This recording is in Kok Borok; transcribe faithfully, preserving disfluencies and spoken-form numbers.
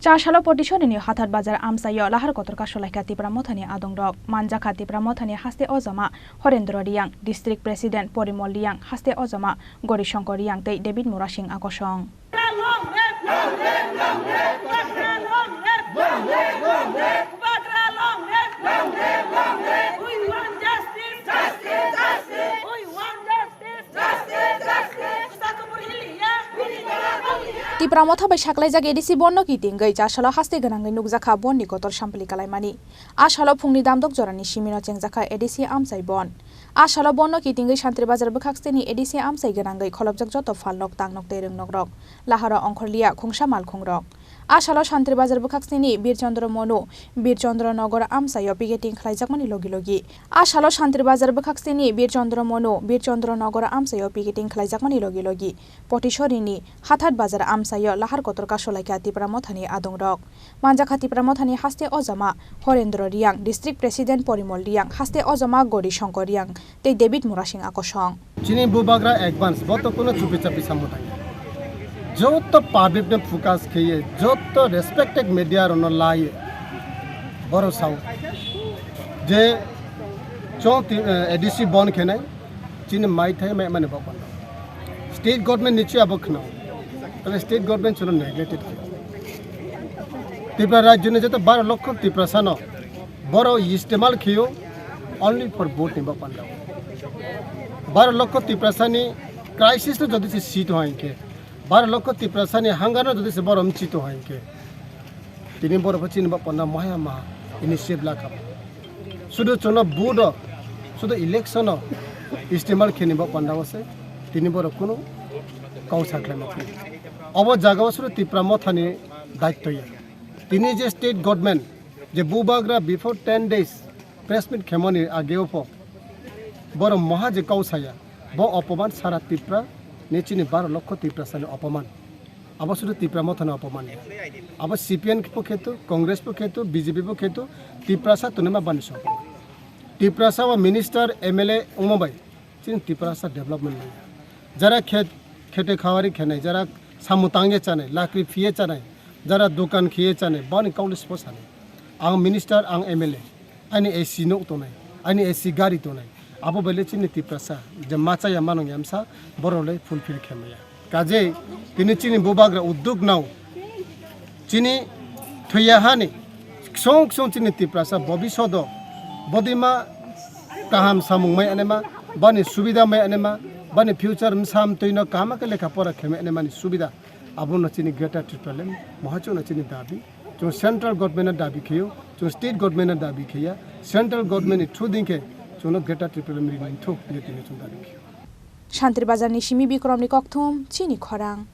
Chasalo Potisori ni Hathat Bazar amchaio lahar kotor kasolaikha Tipra Mothani adongrok. Manjakha Tipra Mothani haste ojama Horendro Riyang, District President Porimol Riyang, haste ojama Gori Shankar Riyang tei David Murasing akosong. Tipra Motha bai saklaijak A D C bondo kitingwi Chasalo haste gwnangwi nukjakha bonni kotor sampli kalaimani. A salo phungni damdok jorani simino chengjakha A D C amchai bon. A salo bondo kitingwi Santri Bazar bwkhaksteni A D C amchai gwnangwi kholopjak joto phalnok, tangnok tei rwngnokrok, laharo ongkhorliya khungsa malkhungrok. A salo Santri Bazar bwkhaksteni Bir Chandra Monu, Bir Chandra Nagar amchaio picketing khlaijakmani logi logi. A salo Santri Bazar bwkhaksteni Bir Chandra Monu, Bir Chandra Nagar amchaio picketing khlaijakmani logi logi Potisorini Hathat Bazar amchaio lahar kotor kasolaikha Tipra Mothani adongrok. Manjakha Tipra Mothani haste ojama Horendro Riyang, District President Porimol Riyang, haste ojama Gori Shankar Riyang tei David Murasing akosong. Chini bubagra advance, bo to kuno chupi chapi samung tangya. Joto public no focus kheye, joto respected media rono laye, boro sao je chong ti, eh, A D C bon khenai, chini mai thai mai mani bo kono. State government ni chuya bo khno. Tale state government chuno neglected khe. Tipra rajyo ni joto baro lokho Tiprasa no boro istemal khiyo only for vote ni bo panda. Baro lokho Tiprasa ni crisis no jodi se seat ho hinkhe, baro lokho Tiprasa ni hangar no jodi se boro mchito ho hinkhe, tini boro pho chini bo panda maya ma initiative lakha. Sudu chwngno vote o, sudu election o istemal kheni bo panda o se tini borok kunu kau sakhlai ma phuru. Obo jaga o sudu Tipra Mothani daityo ya. Tini je state government je bubagra before ten days press meet khemoni age o pho borok moha je kau saya, bo opoman sara Tipra ni chini baro lokho Tiprasa ni opoman. Abo sudu Tipra Mothani opoman ya. Abo C P M bo khetu, Congress bo khetu, B J P bo khetu, Tiprasa tunima bani song. Tiprasa o minister, M L A wngma bai chini Tiprasa development nangya. Jara khet, khete khawari khenai, jara samung tangye chanai, lakri phiye chanai, jara dokan khiye chanai, bani kauli spo sanai. Ang minister, ang M L A. Ani A C nok tongnai, ani A C gari tongnai, abo bai le chini Tiprasa je machaya manung yamsa borok le fulfill khe maya. Kajei tini chini bubagra udduk nao chini thwiya hani ksong ksong chini Tiprasa bobishodo bodima kaham samung mai anema, bani subida mai anema, bani future msam twino kaham khe lekha pora khe mai anemani subida. Abono chini Greater Tipraland moha chwngno chini dabi. Chwng central government no dabi khaio, chwng state government no dabi khaiya, central government ni through ding khe chwngno Greater Tipraland rini thuk hinwi tini chwng dabi khaio. Santri Bazar ni simi Bikrom ni kokthum chini khorang.